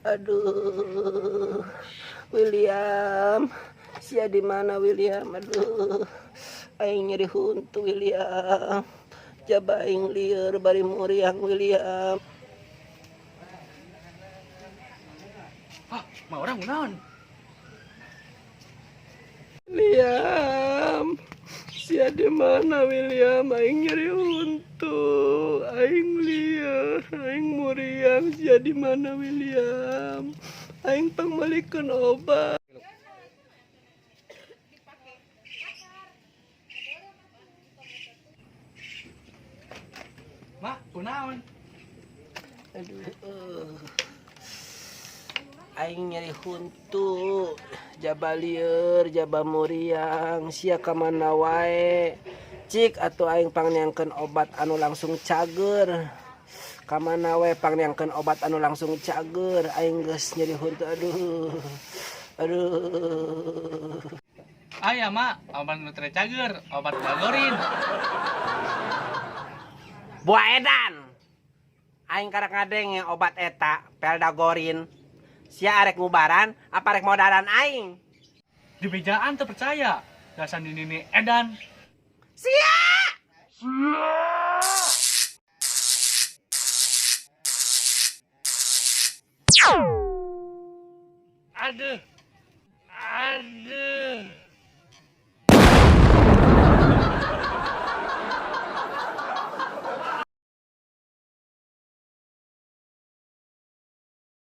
Aduh, William, sia di mana William? Aduh, aing nyeri huntu William. Jaba aing lieur bari muriang William. Ah, mah orang kunaon? William, sia di mana William? Aing nyeri huntu, aing lieur, aing muriang. Sia di mana William? Aing pangmeulikeun obat. Mah, kunaon? Aduh. Aing nyeri huntu, jaba lieur, jaba muriang, sia ka mana wae. Cik atuh aing pangneangkeun obat anu langsung cager. Ka mana wae pangneangkeun obat anu langsung cager. Aing geus nyeri huntu, aduh. Aduh. Aya, Mak, obat nu teu cager, obat Dagorin. Buah edan. Aing karek ngadenge obat eta, Peldagorin. Sia arek ngubaran, apa arek modaran aing? Di bejaan teu percaya, dasar nini edan. Sia! Aduh. Aduh.